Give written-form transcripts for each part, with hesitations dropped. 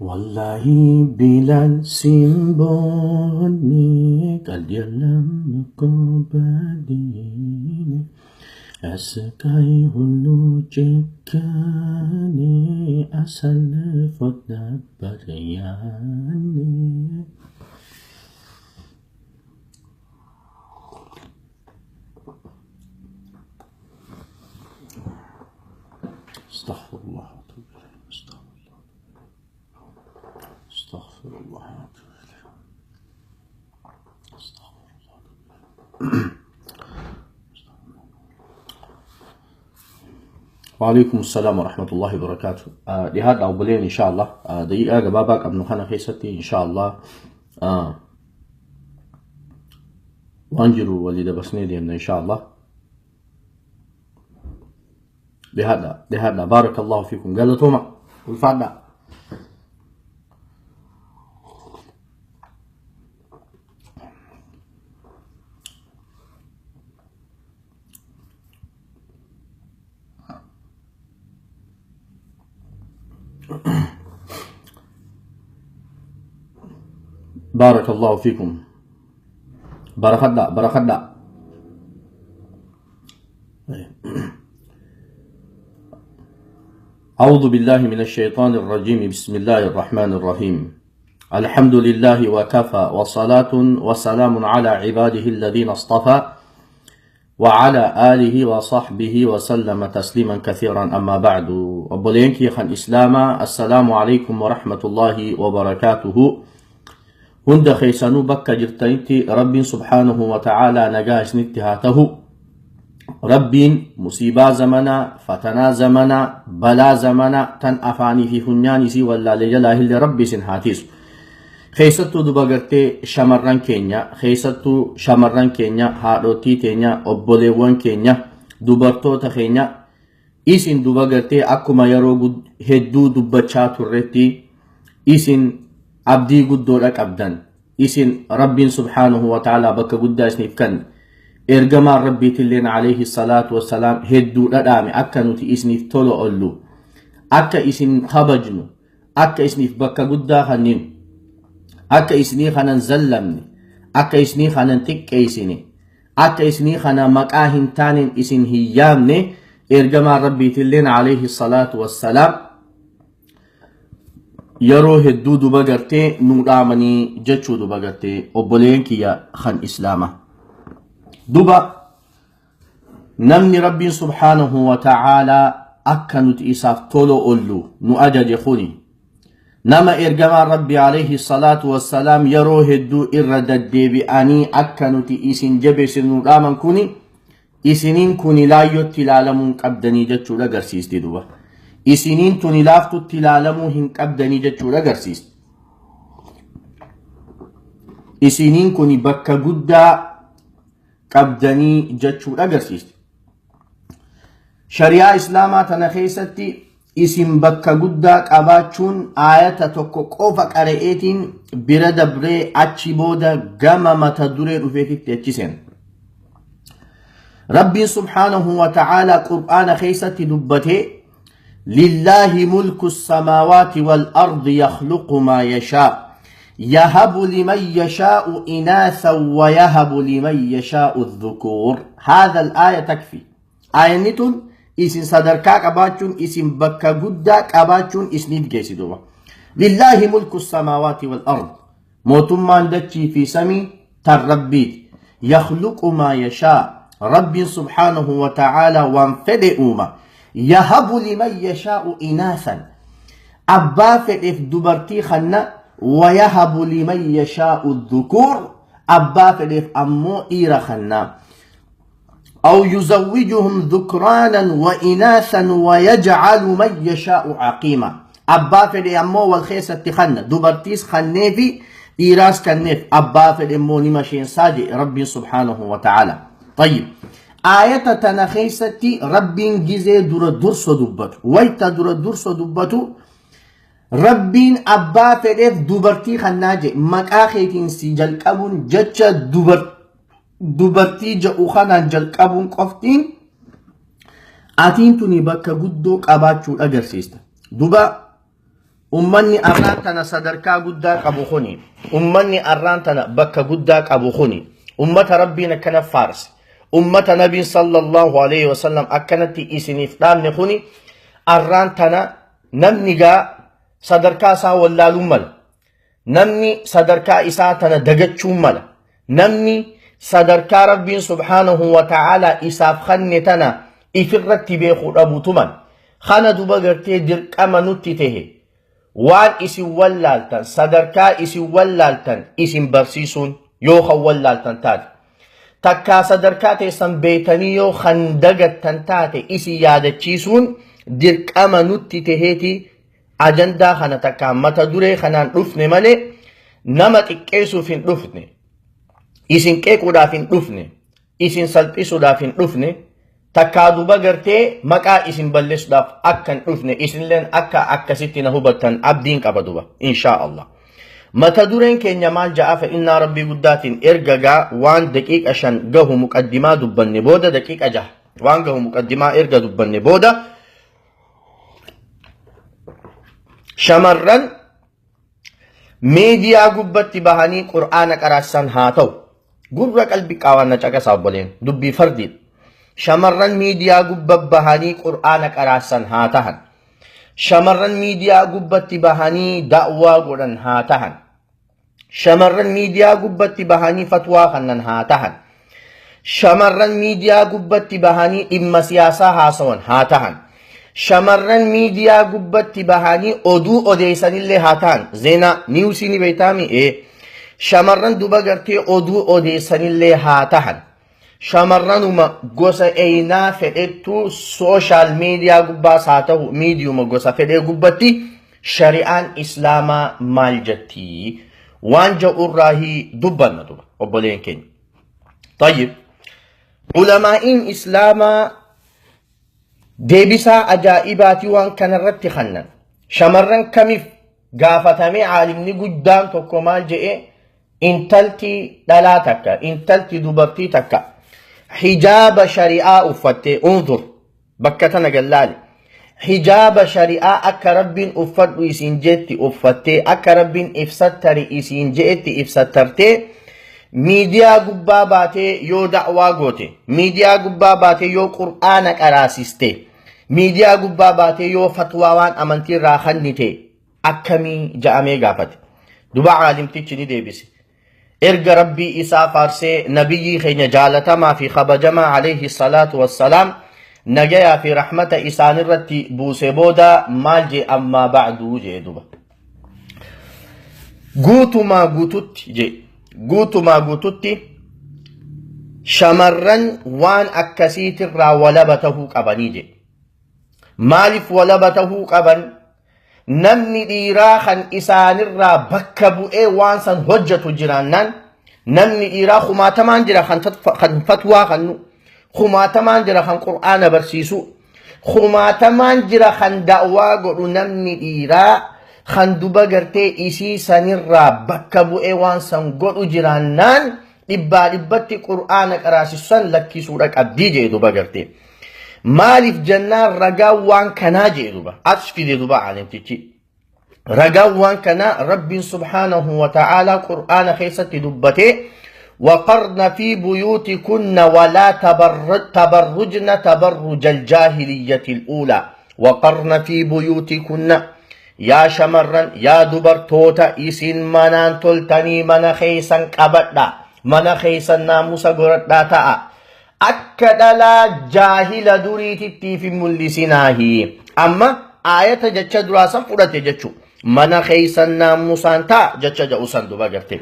Wallaahi Bilaal simboonni qalbii ኮበዲን ስቃይ ሁሉ ጭካኔ አሳልፎት ነበር ያኔ። استغفر الله واتوب اليه، استغفر الله، استغفر الله واتوب اليه، استغفر الله. وعليكم السلام ورحمة الله وبركاته. لهذا أولين إن شاء الله دقيقة gabaabaa qabnu kana keessatti إن شاء الله waan jiru walii dabarsnee deemna إن شاء الله. لهذا بارك الله فيكم، galatoomaa، ulfaadhaa. بارك الله فيكم، barakadhaa، barakadhaa. أعوذ بالله من الشيطان الرجيم، بسم الله الرحمن الرحيم. الحمد لله وكفى، وصلاة وسلام على عباده الذين اصطفى، وعلى آله وصحبه وسلم تسليما كثيرا. أما بعد، obboleeyyan kiyya kan إسلaamaa، السلام عليكم ورحمة الله وبركاته. Hunda keessanuu bakka jirtanitti Rabbiin سبحانه وتعالى nagaa isinitti haa tahu. Rabbiin musiibaa zamanaa, fatanaa zamanaa, balaa zamanaa tan afaanii fi funyaan isii wallaalee jalaa illee Rabbi isin haa tiisu. Keessattuu duba gartee shamarran keenya, keessattuu shamarran keenya, haadhotii teenya, obboleewwan keenya, dubartoota keenya, isin duba gartee akkuma yeroo hedduu dubbachaa turretti isin abdii guddoodha qabdan. Isin Rabbiin سبحانه وتعالى bakka guddaa isiniif kenne. Ergamaan Rabbiitilleen عليه الصلاة والسلام hedduudha dhaame akka nuti isiniif tola ollu, akka isin kabajnu, akka isiniif bakka guddaa kanninu, akka isinii kanan zallamne, akka isinii kanan xiqqeessine, akka isinii kana maqaa hin taaneen isin hin yaamne. Ergamaan Rabbiitilleen عليه الصلاة والسلام yeroo hedduu duba gartee nuu dhaamanii jechuu duba gartee obboleen kiyya kan Islaamaa. Duba namni Rabbiin سبحانه وتعالى akka nuti isaaf tolo ollu nu ajaje kuni, nama ergamaan Rabbi عليه الصلاة والسلام yeroo hedduu irra deddeebi'anii akka nuti isin jabeessinu nu dhaaman kuni, isiniin kuni laayyotti ilaalamuu hin qabdanii jechuudha agarsiisti duba. Isiniin tuni laaftutti ilaalamuu hin qabdanii jechuudha agarsiisti. Isiniin kuni bakka guddaa qabdanii jechuudha agarsiisti. Shari'aa Islaamaa tana keessatti isin bakka guddaa qabaachuun aayata tokko qofa qara'eetiin bira dabree achi booda gama mata duree dhufeetitti achi seena. Rabbiin سبحانه وتعالى qur'aana keessatti dubbatee: لله ملك السماوات والأرض يخلق ما يشاء يهب لمن يشاء إناثا ويهب لمن يشاء الذكور. هذا الآية تكفي. Aayanni tun isin sadarkaa qabaachuun, isin bakka guddaa qabaachuun isiniif geessi duuba. لله ملك السماوات والأرض, mootummaan dachii fi samii tan Rabbiiti. يخلق ما يشاء, Rabbiin سبحانه وتعالى waan fedhe uuma. يهب لمن يشاء إناثا, abbaa fedheef dubartii kanna. ويهب لمن يشاء الذكور, abbaa fedheef ammoo dhiira kanna. أو يزوجهم ذكرانا وإناثا ويجعل من يشاء عقيما. Abbaa fedhe ammoo wal keessatti kanna, dubartiis kanneefi dhiiraas kanneef, abbaa fedhe immoo nima sheensaa jedhe Rabbiin سبحانه وتعالى. طيب, aayata tana keessatti Rabbiin gizee dura dursa dubbatu, wayta dura dursa dubbatu, Rabbiin abbaa fedheef dubartii kannaa jedhe. Maqaa keetiin si jalqabuun, jecha dubartii jedhu kanaan jalqabuun qoftiin atiin tuni bakka guddoo qabaachuudha agarsiista. Duba Ummanni arraan tana sadarkaa guddaa qabu kuni, ummanni arraan tana bakka guddaa qabu kuni, ummata Rabbiin akkana faarse, ummata Nabiin sallallahu alaihi wasallam akkanatti isiniif dhaamne kuni, arraan tana namni gaa sadarkaa isaa wallaaluu mala. Namni sadarkaa isaa tana dagachuu mala. Namni sadarkaa Rabbiin subhaanahu wa ta'aalaa isaaf kanne tana ifirratti beekuu dhabuutu mala. Kana duba gartee dirqama nutti tahe waan isin wallaaltan, sadarkaa isin wallaaltan isin barsiisuun yoo kan wallaaltan taate. Takkaa sadarkaa teessan beektanii yoo kan dagattan taate isin yaadachiisuun dirqama nutti taheeti ajandaa kana takkaa mata duree kanaan dhufne malee nama xiqqeessuuf hin dhufne, isin qeequudhaaf hin dhufne, isin salphisuudhaaf hin dhufne, takkaa duba gartee maqaa isin balleessuudhaaf akka hin dhufne isinilleen akka akkasitti na hubattan abdiin qaba duba inshaa Allah. Mata dureen keenya maal ja'a? Fe'innaa Rabbii guddaatiin erga gaa waan daqiiqa 5 gahu muqaddimaa dubbanne booda, daqiiqa 6 waan gahu muqaddimaa erga dubbanne booda, shamarran miidiyaa gubbatti bahanii qur'aana qaraasisan haa ta'u, gurra qalbii qaawaan na caqasaa obboleen, dubbii fardiidha. Shamarran miidiyaa gubba bahanii qur'aana qaraasisan haa tahan, shamarran miidiyaa gubbatti bahanii da'waa godhan haa tahan, shamarran miidiyaa gubbatti bahanii fatwaa kannan haa tahan, shamarran miidiyaa gubbatti bahanii dhimma siyaasaa haasawan haa tahan, shamarran miidiyaa gubbatti bahanii oduu odeessanillee haa tahan, zeenaa niwusii ni beektaami, ee shamarran duba gartee oduu odeessanillee haa tahan, shamarranuma gosa eeynaa fedhettuu sooshaal miidiyaa gubbaas haa ta'u, miidiyuma gosa fedhee gubbatti shari'aan islaamaa maal jettii waan ja'urraahii dubbanna duba obboleen keenya. Tayyib, ulamaa'iin islaamaa deebisaa ajaa'ibaatii waan kanarratti kannan. Shamarran kamiif gaafatamee caalimni guddaan tokko maal je'e? Intalti dhalaa takka, intalti dubartii takka hijaaba shari'aa uffattee, unzur bakka tana gallaale, hijaaba shari'aa akka Rabbiin uffadhu isiin jetti uffattee, akka Rabbiin ibsattari isiin je'etti ibsattartee miidiyaa gubbaa baatee yoo da'waa goote, miidiyaa gubbaa baatee yoo qur'aana qaraasiste, miidiyaa gubbaa baatee yoo fatwaa waan amantii irraa kennite akkamii ja'amee gaafate. Duba caalimtichi ni deebise. Erga Rabbii isaa faarsee, nabiyyii keenya jaalatamaa fi kabajamaa alayhi salaatu wassalaam nagayaa fi rahmata isaanirratti buuse booda maal jee? Ammaa ba'duu jee duba. Guutumaa guututti jee, guutumaa guututti shamarran waan akkasiitirraa walaba tahuu qabanii jee. Maaliif walaba tahuu qaban? Namni dhiiraa kan isaanirraa bakka bu'ee waan san hojjetu jiraannaan, namni dhiiraa kumaatamaan jira kan fatwaa kannu, kumaatamaan jira kan qur'aana barsiisu, kumaatamaan jira kan da'waa godhu, namni dhiiraa kan duba gartee isii sanirraa bakka bu'ee waan san godhu jiraannaan dhibbaa dhibbatti qur'aana qaraasisu san lakkisuudha qabdii jee duba gartee. Maaliif jennaan ragaa waan kanaa jee duba. As fide duba aalimtichi. Ragaan waan kanaa Rabbiin subhaanahu wa ta'aalaa qur'aana keessatti dubbatee, وقرن في بيوتكن ولا تبرجن تبرج الجاهلية الأولى. وقرن في بيوتكن، yaa shamarran, yaa dubartoota, isin manaan toltanii mana keessan qabadha, mana keessan naamusa godhadhaa ta'a, akka dhalaa jaahila duriitittiif hin mul'isinaahi. Amma aayata jecha duraa san fudhate jechu, mana keessan naamusaan ta'a jecha jedhu san duba garte.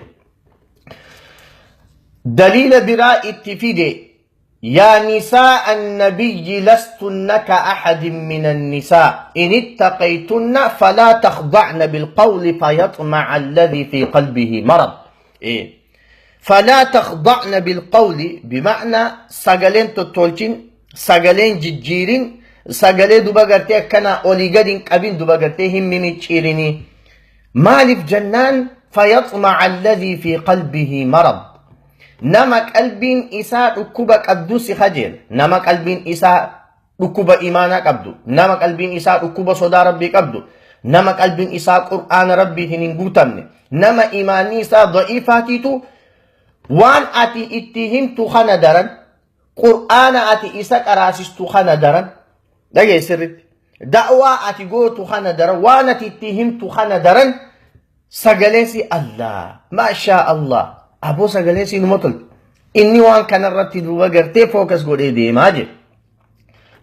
Daliila biraa itti fide: يا نساء النبي لستن كأحد من النساء إن اتقيتن فلا تخضعن بالقول فيطمع الذي في قلبه مرض. إيه؟ فلا تخضعن بالقول بمعنى sagaleen tottolchin, sagaleen jijjiirin, sagalee duba gartee akkana olii gadi hin qabin, duba gartee hin mimicciirini. Maaliif jennaan فيطمع الذي في قلبه مرض, nama qalbiin isaa dhukkuba qabdu si kajeela, nama qalbiin isaa dhukkuba imaanaa qabdu, nama qalbiin isaa dhukkuba sodaa Rabbii qabdu, Nama qalbiin isaa Qur'aana Rabbiitiin hin guutamne, nama imaanni isaa da'iifaatiitu waan ati itti himtu kana daran, Qur'aana ati isa qaraasistu kana daran, dhagee sirritti, da'waa ati gootu kana daran, waan ati itti himtu kana daran, sagaleen si Allah, maashaa Allah, aboo sagaleen si numa tolti. Inni waan kanarratti duuba gartee fookas godhee deemaa jira.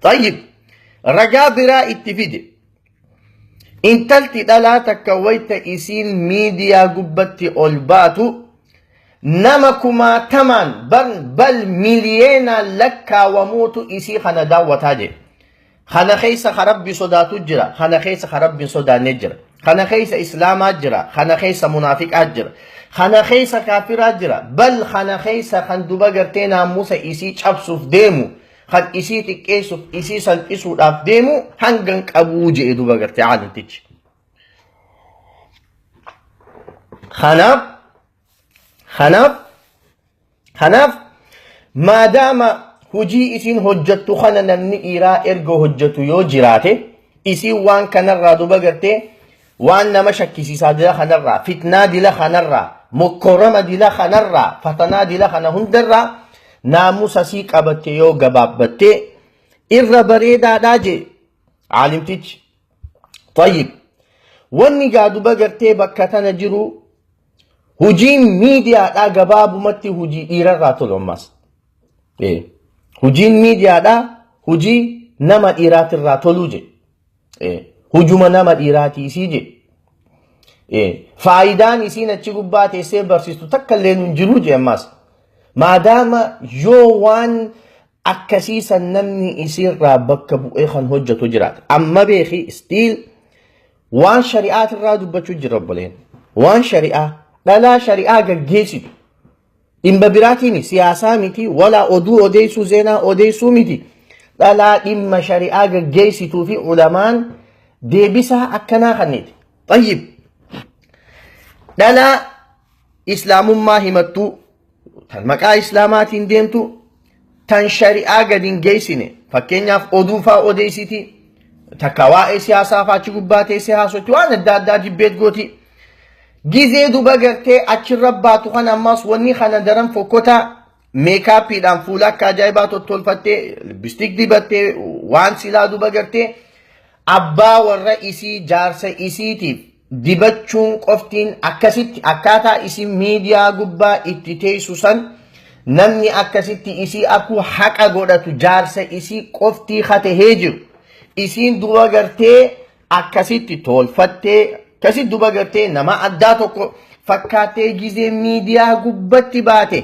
Tayyib, ragaa biraa itti fide. Intalti dhalaa takka wayta isiin miidiyaa gubbatti ol baatu nama kumaatamaan bal miliyeenaan lakkaawamuutu isii kana daawwataa jedhe. Kana keessa ka Rabbi sodaatu jira, kana keessa ka Rabbi hin sodaanne jira. Kana keessa Islaamaa jira, kana keessa munaafiqaa jira. Kana keessa kaafiraa jira. Bal kana keessa kan duba gartee naamusa isii cabsuuf deemu, kan isii xiqqeessuuf, isii salphisuudhaaf deemu hangan qabuu jedhe duba gartee aalimtichi. Kanaaf kanaaf kanaaf maadaama hojii isiin hojjettu kana namni dhiiraa erga hojjetu yoo jiraate, isiin waan kanarraa duba gartee waan nama shakkisiisaa dila kanarraa, fitnaa dila kanarraa, mokkorama dila kanarraa, fatanaa dila kana hundarraa naamusa sii qabatte yoo gabaabbatte irra bareedaadhaa jee aalimtichi. Tayyib. Wanni gaa duba gartee bakka tana jiru, hujiin miidiyaadhaa gabaabumatti hujii dhiirarraa tolu ammas. Hujiin miidiyaadhaa hujii nama dhiiraatirraa toluu jedhe. Hujuma nama dhiiraatii isii jedhe. Faayidaan isiin achi gubbaa teessee barsiistu takka illee nun jiruu jedhe ammas. Maadaama yoo waan akkasiisan namni isiirraa bakka bu'ee kan hojjetu jiraate. Amma beeki, still waan shari'aatirraa dubbachuu jira obboleen. Waan shari'aa, dhalaa shari'aa gaggeessitu. Dhimma biraatiin siyaasaa miti, walaa oduu odeessuu, zeenaa odeessuu miti. Dhalaa dhimma shari'aa gaggeessituu fi ulamaan deebisaa akkanaa kanneeti. Tayyib. Dhalaa islaamummaa himattuu, tan maqaa islaamaatiin deemtu, tan shari'aa gadi hin geessine, fakkeenyaaf oduu faa odeessiti, takka waa'ee siyaasaa faa achi gubbaa teessee haasofti, waan adda addaa dibbeet gooti. Gizee duba gartee achirra baatu kana ammas wanni kana daran fokkotaa makeupiidhaan fuula akka ajaa'ibaa tottolfattee, lipstick dibattee, waan silaa duba gartee abbaa warra isii, jaarsa isiitiif dibachuun qoftiin, akkasitti akkaataa isii miidiyaa gubbaa itti teessu san namni akkasitti isii akkuu haqa godhatu jaarsa isii qoftii hatahee jiru. Isiin duba gartee akkasitti tolfattee, akkasitti duba gartee nama addaa tokko fakkaattee gizee miidiyaa gubbatti baate,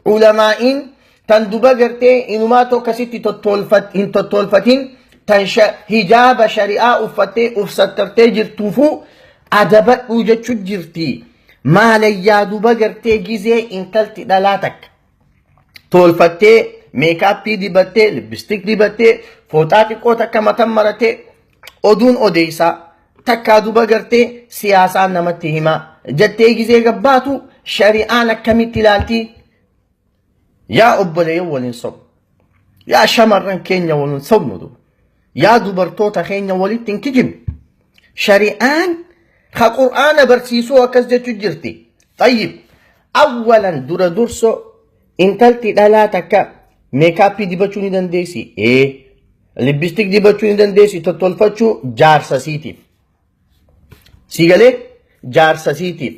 ulamaa'iin tan duba gartee inumaa tokkasitti hin tottolfatin, tan hijaaba shari'aa uffattee uf sattartee jirtuufuu adabadhuu jechu jirti. Maalayyaa duba gartee gizee intalti dhalaa takka tolfattee, makeup dibattee, lipstick dibattee, fooxaa xiqqoo takka matan maratee, oduun odeessaa takkaa duba gartee siyaasaan namatti himaa jettee gizee gabbaatu shari'aan akkamitti ilaalti? Yaa obboleeyyan, waliin sobnu. Yaa shamarran keenya, waliin sobnu duba. Yaa dubartoota keenya, walitti hin kijibnu. Shari'aan ka Qur'aana barsiisuu akkas jechu jirti. Tayyib. Awwalan dura durso intalti dhalaa takka makeup dibachuu ni dandeessi. Ee. Lipstick dibachuu ni dandeessi, tottolfachuu jaarsa siitiif. Siigalee jaarsa siitiif,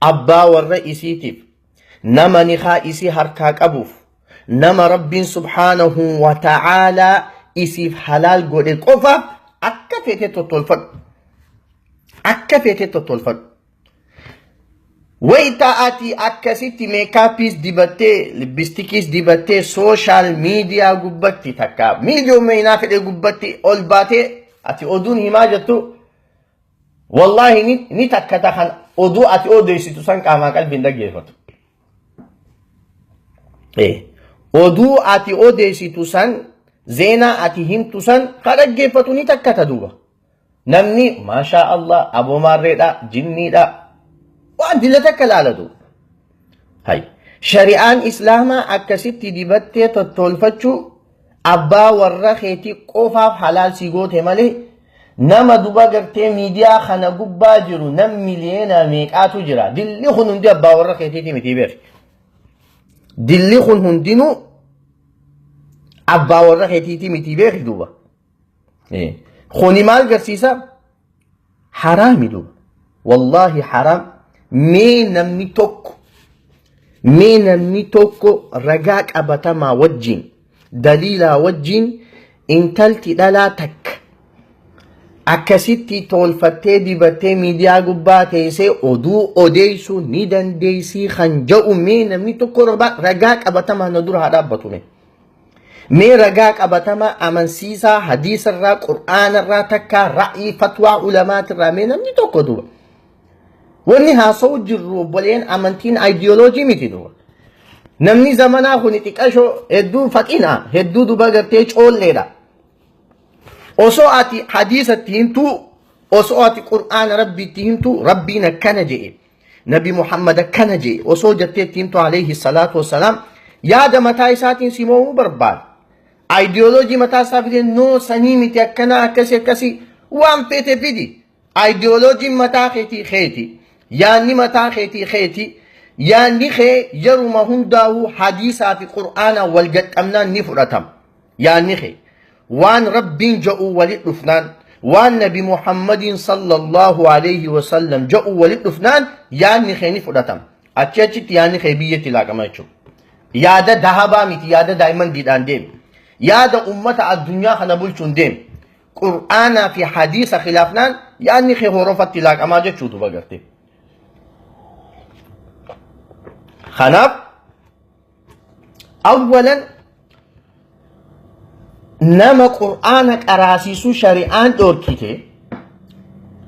abbaa warra isiitiif, nama nikaa isii harkaa qabuuf, nama Rabbiin subhaanahu wa ta'aalaa isiif halaal godhe qofaaf akka feete tottolfadhu. Akka feete tottolfadhu. Wayita ati akkasitti makeupis dibattee, lipstickiis dibattee, social media gubbatti takka miidiyoo meenaa fedhe gubbatti ol baatee ati oduun himaa jettu, wallaahi ni takkata kan oduu ati odeessitu san qaamaa qalbiin dhaggeeffatu. Oduu ati odeessitu san, zeenaa ati himtu san ka dhaggeeffatu ni takkata duuba. Namni maashaa Allah, aboo maarreedha, jinniidha, waan dila takka laalatu. Hay. Shari'aan Islaamaa akkasitti dibattee tottolfachuu abbaa warra keetii qofaaf halaal si goote malee Nama duba gartee miidiyaa kana gubbaa jiru nam miliyoona meeqaatu jira. Dilli kun hundi abbaa warra keetiiti miti beeki. Dilli kun hundinuu abbaa warra keetiiti miti beeki duuba. Kuni maal garsiisa? Haraami duuba. Wallaahi haraam. Mee namni tokko, mee namni tokko ragaa qabatamaa wajjin, daliilaa wajjin, intalti dhalaa takka akkasitti tolfattee dibattee miidiyaa gubbaa teessee oduu odeessuu ni dandeessii kan jedhu, mee namni tokko ragaa qabatamaa na dura haa dhaabbatu mee. Mee ragaa qabatamaa amansiisaa hadiisarraa, qur'aanarraa, takkaa ra'yii fatwaa ulamaatirraa mee namni tokko duba. Wanni haasa'u jirru, obboleen, amantiin ayidiyooloojii miti duba. Namni zamanaa kun xiqqashoo hedduu faqina, hedduu duba gartee coolleedha. Osoo ati hadiisatti himtuu, osoo ati qur'aana rabbiitti himtuu, rabbiin akkana jedhe, Nabi Muhammad akkana jedhe osoo jettee itti himtu, alayhi salaatu wassalaam, yaada mataa isaatiin si mo'uu barbaada. Ayidiyooloojii mataa isaa fidee, noo sanii miti, akkanaa, akkasii akkasii, waan feete fidi. Ayidiyooloojiin mataa keetii keeti. Yaadni mataa keetii keeti. Yaadni kee yeruma hundaa'uu hadiisaa fi qur'aanaan wal gaxxamnaan ni fudhatama. Yaadni kee waan rabbiin ja'uu walit dhufnaan, waan Nabi Muhammadiin sallallahu alayhi wasallam ja'uu walit dhufnaan, yaadni kee ni fudhatama. Achi achitti yaadni kee biyyatti laaqama jechuudha. Yaada dahabaa miti, yaada daa'imandiidhaan deemi. Yaada ummata addunyaa kana bulchuun deemi. Qur'aanaa fi hadiisa khilaafnaan yaadni kee horofatti laaqamaa jechuu duba gartee. Kanaaf awwalan nama qur'aana qaraasiisuu shari'aan dhoorkite,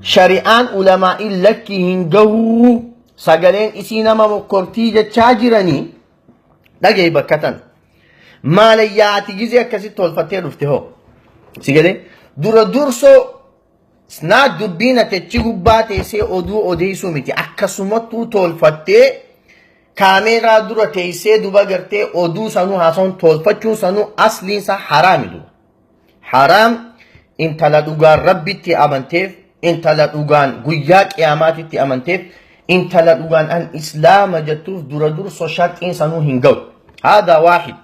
shari'aan ulamaa'in lakki hin gahuu, sagaleen isii nama mokkortii jechaa jiranii dhagaye bakka tan. Maalayyaa ati gizee akkasitti tolfattee dhufte hoo? Si galee dura dursoo naa dubbiin ati achi gubbaa teessee oduu odeessuu miti, akkasumattuu tolfattee kaameeraa dura teessee duba gartee oduu sanuu haasawuun, tolfachuun sanuu asliin isaa haraami duba. Haraam intala dhugaan rabbitti amanteef, intala dhugaan guyyaa qiyaamaatitti amanteef, intala dhugaan an islaama jettuuf dura durso sharxiin sanuu hin ga'u. Haadaa waahid.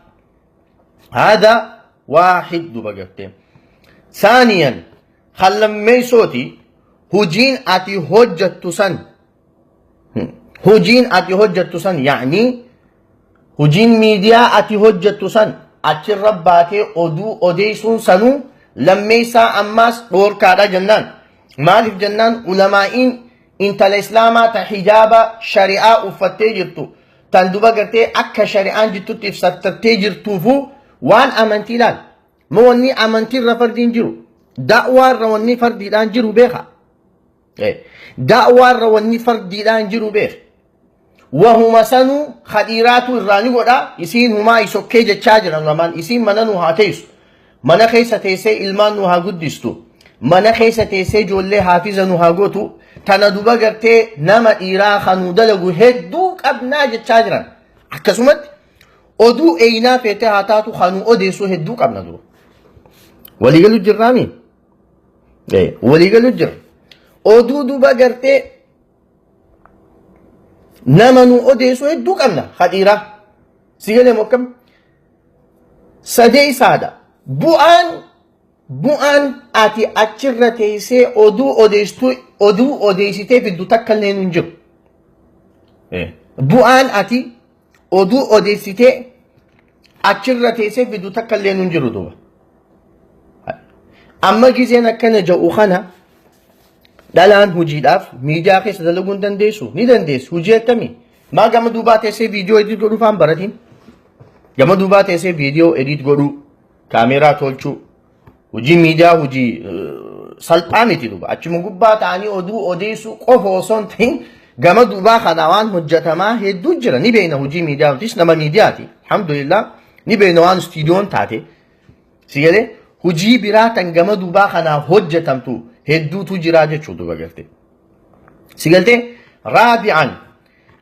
Haadaa waahid duba gartee. Saaniyan kallammeessooti, hujiin ati hojjettu san, hujiin ati hojjettu san, yaa'ni hujiin miidiyaa ati hojjettu san, achirra baatee oduu odeessuun sanuu lammeessaa ammaas dhoorkaadha jennaan. Maaliif jennaan, ulamaa'iin intala islaamaa ta hijaaba shari'aa uffattee jirtu, tan duba gartee akka shari'aan jirtutti ibsattee jirtuufu waan amantii ilaal. Ma wanni amantiirra fardiin jiru, da'waarra wanni fardiidhaan jiru beeka. Da'waarra wanni fardiidhaan jiru beeka. Wahuma sanuu kadhiiraatu irraa ni godha, isiin humaa isokkee jechaa jiran lamaan, isiin mana nu haa teessu. Mana keessa teessee ilmaan nu haa guddistu. Mana keessa teessee ijoollee haafiza nu haa gootu. Tana duba gartee nama dhiiraa kanuu dalagu hedduu qabnaa jechaa jiran. Akkasumatti oduu eeyinaa feetee haa taatu, kanuu odeessuu hedduu qabna dura. Waliigalu jirraami? Waliigalu jirra. Oduu duba gartee nama nu odeessu hedduu qabna kadhiiraa. Si galee mokkam? Sadeessaadha. Bu'aan ati achirra teessee oduu odeessitu, oduu odeessitee fiddu takka illee hin jiru. Bu'aan ati oduu odeessitee achirra teessee fiddu takka illee hin jiru duuba. Amma gizeen akkana jedhu kana, dhalaan hojiidhaaf miidiyaa keessa dalaguu hin dandeessu? Ni dandeessu. Hojii akkamii? Maa gama duubaa teessee viidiyoo edit godhuu faan baratiin? Gama duubaa teessee viidiyoo edit godhuu, kaameeraa tolchuu, hojii miidiyaa hojii salphaa miti duuba. Achuma gubbaa ta'anii oduu odeessuu qofa osoo hin ta'in, gama duubaa kana waan hojjetamaa hedduu jira. Ni beekna hojii miidiyaa, nutis nama miidiyaati. Alhamdulillah, ni beekna waan istiidiyoon taate. Si galee, hojii biraa tan gama duubaa kanaa hojjetamtu hedduutu jira jechuu duuba gartee. Si galtee, raabi'an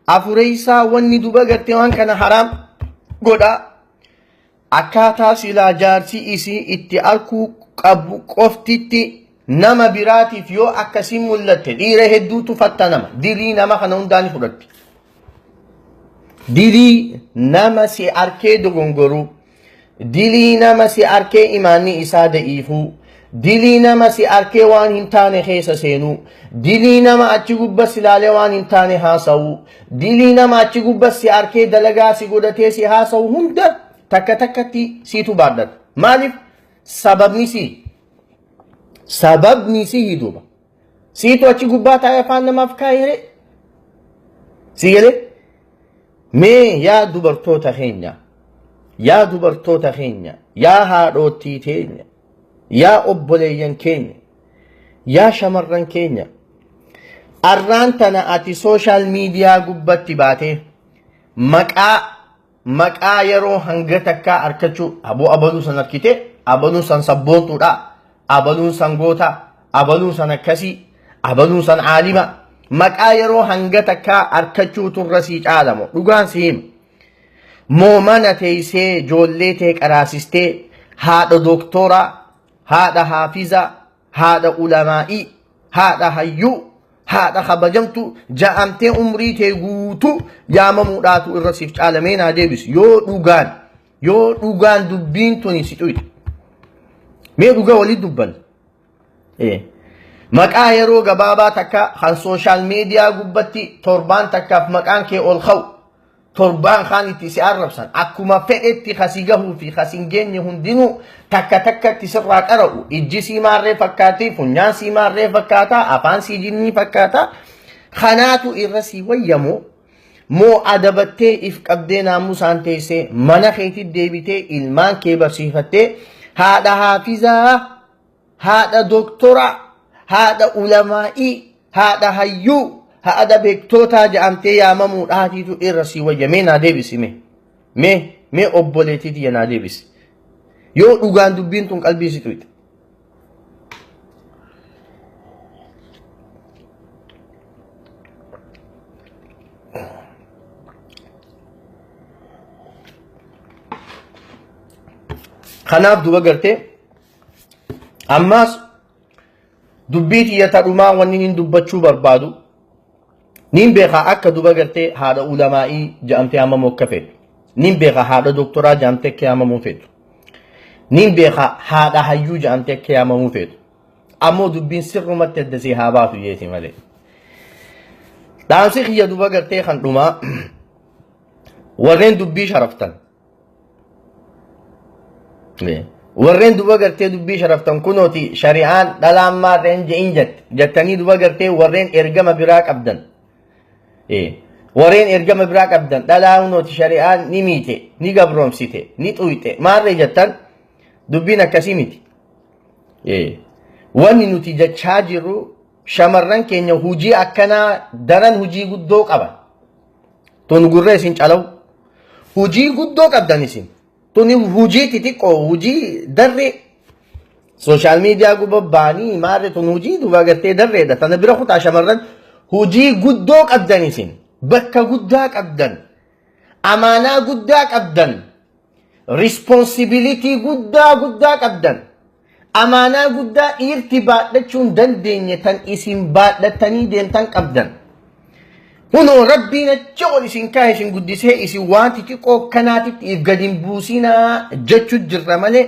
afureessaa wanni duuba gartee waan kana haraam godha, akkaataa silaa jaarsi isii itti arkuu qabu qoftitti Nama biraatiif yoo akkasiin mul'atte dhiira hedduutu fattanama. Dilii nama kana hundaa ni fudhatti. Dilii nama si arkee dogongoruu, dilii nama si arkee imaanni isaa da'iifuu, dilii nama si arkee waan hin taane keessa seenuu, dilii nama achi gubba si ilaalee waan hin taane haasa'uu, dilii nama achi gubba si arkee dalagaa si godhatee si haasa'u hunda takka takkatti siitu baadhata. Maaliif? Sababni si. Sababni si duuba. Siitu achi gubbaa taa'ee afaan namaaf kaa'ee si galee? Mee yaa dubartoota keenya, yaa dubartoota keenya, yaa haadhoottii teenya, yaa obboleeyyan keenya, yaa shamarran keenya, arraan tana ati social media gubbatti baatee maqaa yeroo hanga takkaa arkachuu aboo abaluu san arkite, abaluun san sabboontuudha, abaluun san goota, abaluun san akkasii, abaluun san aalima, maqaa yeroo hanga takkaa arkachuu turra sii caalamo dhugaan si hima. Moo mana teessee ijoollee tee qaraasistee haadha dooktoraa, haadha haafizaa, haadha ulamaa'ii, haadha hayyuu, haadha kabajamtu ja'amtee umrii tee guutuu yaamamuudhaatu irra siif caalamee naa deebisu yoo dhugaan dubbiin tuni si xuyxe. Mee dhugaa walii dubbanna. Maqaa yeroo gabaabaa takka kan social media gubbatti torbaan takkaaf maqaan kee ol ka'u, torbaan kaan itti si arrabsan, akkuma fedhetti kasi gahuu fi kasi hin geenye hundinuu takka takkatti sirraa qara'u, ijji sii maarree fakkaatti, funyaan sii maarree fakkaataa, afaan sii jinnii fakkaataa, kanaatu irra sii wayyamoo moo adabattee if qabdee naamusaan teessee mana keetti deebitee ilmaan kee barsiifattee haadha haafizaa, haadha doktoraa, haadha ulamaa'ii, haadha hayyuu, haadha beektootaa jedhamtee yaamamuudhaatiitu irra sii wayya? Mee naa deebisi. Mee obboleettii tiyya naa deebisi, yoo dhugaan dubbiin tun qalbii si tuyxe. Kanaaf duba gartee ammaas dubbii tiyya tadhumaa wanni nin dubbachuu barbaadu, nin beekaa akka duba gartee haadha ulamaa'ii jedhamtee yaamamuu akka feetu, nin beekaa haadha doktoraa jedhamtee akka yaamamuu feetu, nin beekaa haadha hayyuu jedhamtee akka yaamamuu feetu. Ammoo dubbiin sirrumatti addasii haa baatu jeeti malee. Dhaamsi kiyya duba gartee kan dhumaa, warreen dubbii sharaftan, warreen duba gartee dubbii sharaftan, kunooti shari'aan dhalaan maarreen je'in jettanii duba gartee warreen ergama biraa qabdan, warreen ergama biraa qabdan, dhalaa kunooti shari'aan ni miite, ni gabroomsite, ni xuyxe maarree jettan, dubbiin akkasii miti. Wanni nuti jechaa jirru, shamarran keenya hujii akkanaa daran hujii guddoo qaban. Tun gurra isin calawu. Hujii guddoo qabdan isin. Tuni hujii xixiqqoo, hujii darree. Social media guba baanii maarree, tun hujii duba gartee darreedha. Tana bira kutaa, shamarran hujii guddoo qabdan isin. Bakka guddaa qabdan. Amaanaa guddaa qabdan. Responsibility guddaa guddaa qabdan. Amaanaa guddaa dhiirti baadhachuu hin dandeenye tan isin baadhattanii deemtan qabdan. Kunoo Rabbiin achi ol isin kaa'e, isin guddisee, isin waan xixiqqoo kanaatitti if gadi hin buusinaa jechuu jirra malee,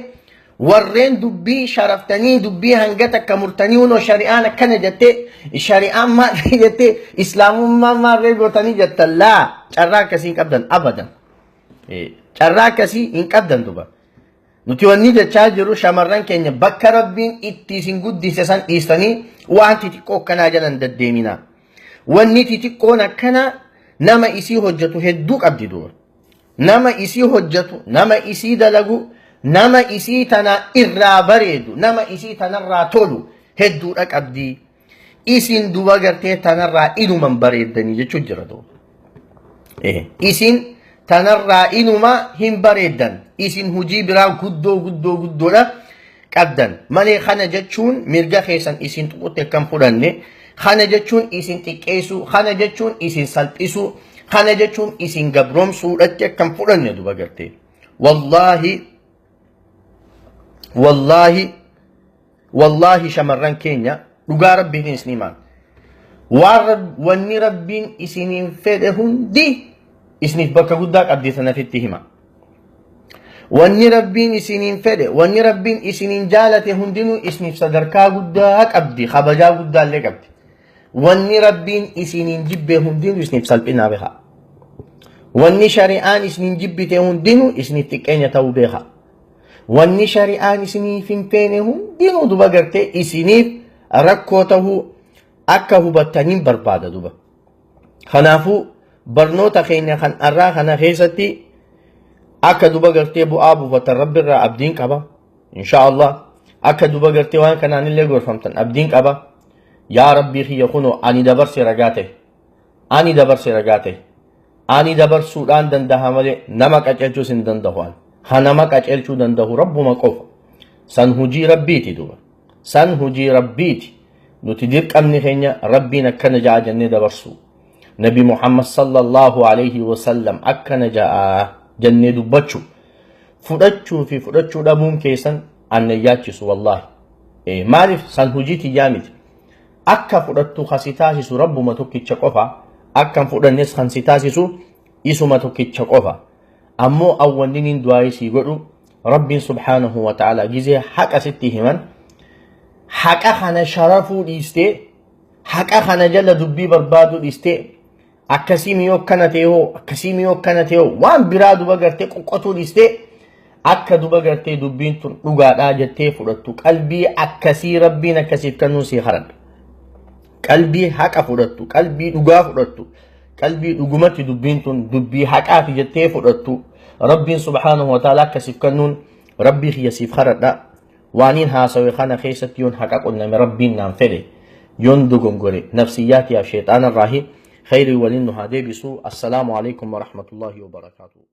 warreen dubbii sharaftanii, dubbii hanga takka murtanii, hunoo shari'aan akkana jettee, shari'aan maal jettee, islaamummaan maalree gootanii jettan, laa, carraa akkasii hin qabdan abadan. Carraa akkasii hin qabdan duba. Nuti wanni jechaa jirru, shamarran keenya bakka Rabbiin itti isin guddise san dhiistanii waan xixiqqoo akkanaa jalan deddeeminaa. Wanni xixiqqoon akkanaa nama isii hojjetu hedduu qabdi duba. Nama isii hojjetu, nama isii dalagu, nama isii tana irraa bareedu, nama isii tanarraa tolu hedduudha qabdi. Isin duba gartee tanarraa inuman bareeddanii jechuun jira duba. Isin tanarraa inuma hin bareeddan. Isin hujii biraa guddoo guddoo guddoodha qabdan. Malee kana jechuun mirga keessan isin tuqutti akkam fudhanne, kana jechuun isin xiqqeessuu, kana jechuun isin salphisuu, kana jechuun isin gabroomsuudhatti akkam fudhanne duba gartee. Wallaahi, wallaahi. Wallaahi shamarran keenya dhugaa rabbiitiin isin himaan. Waan wanni rabbiin isiniin fedhe hundi isiniif bakka guddaa qabdi sanafitti hima. Wanni rabbiin isiniin fedhe, wanni rabbiin isiniin jaalate hundinuu isiniif sadarkaa guddaa qabdi, kabajaa guddaa illee qabdi. Wanni rabbiin isiniin jibbe hundinuu isiniif salphinaa beekaa. Wanni shari'aan isiniin jibbite hundinuu isiniif xiqqeenya ta'uu beekaa. Wanni shari'aan isiniif hin feene hundinuu duba gartee isiniif rakkoo ta'uu akka hubattaniin barbaada duba. Kanaafuu barnoota keenya kan arraa kana keessatti akka duba gartee bu'aa buufatan rabbi irraa abdiin qaba. Insha Allah akka duba gartee waan kanaan illee gorfamtan abdiin qaba. Yaa rabbii kiyya kunoo ani dabarse ragaa ta'e. Ani dabarse ragaa ta'e. Ani dabarsuudhaan danda'a malee nama qaceelchuus hin danda'u ani. Ha nama qaceelchuu danda'u rabbuma qofa. San hujii rabbiiti duba. San hujii rabbiiti. Nuti dirqamni keenya rabbiin akkana ja'a jennee dabarsu. Nabi Muhammad sallallahu alayhi wa sallam akkana ja'a jennee dubbachuu. Fudhachuu fi fudhachuu dhabuun keessan anna yaachisu wallaahi. Maaliif san hujii tiyyaa miti. Akka fudhattu kan si taasisu rabbuma tokkicha qofa. Akka hin fudhannes kan si taasisu isuma tokkicha qofa. Ammoo awwanni du'aa sii godhu rabbiin subhaanahu wa ta'ala gizee haqa sitti himan haqa kana sharafuu dhiistee haqa kana jala dubbii barbaaduu dhiistee akkasii miyoo akkana ta'e hoo akkasii miyoo akkana ta'e hoo waan biraa duba gartee qoqqotuu dhiistee akka duba gartee dubbiin tun dhugaadhaa jettee fudhattu qalbii akkasii rabbiin akkasiif kennuu sii haradha. Qalbii haqa fudhattu, qalbii dhugaa fudhattu, qalbii dhugumatti dubbiin tun dubbii haqaati jettee fudhattu rabbiin subhaanahu wa ta'ala akkasiif kennuun rabbii kiyya siif haradha. Waaniin haasawe kana keessatti yoon haqa qunname rabbiin naan fedhe yoon dogongore nafsiyyaatiyaaf sheexaana irraahi khayrii waliin nu haa deebisu. Assalaamu alaikum warahmatullaahi wabarakaatuh.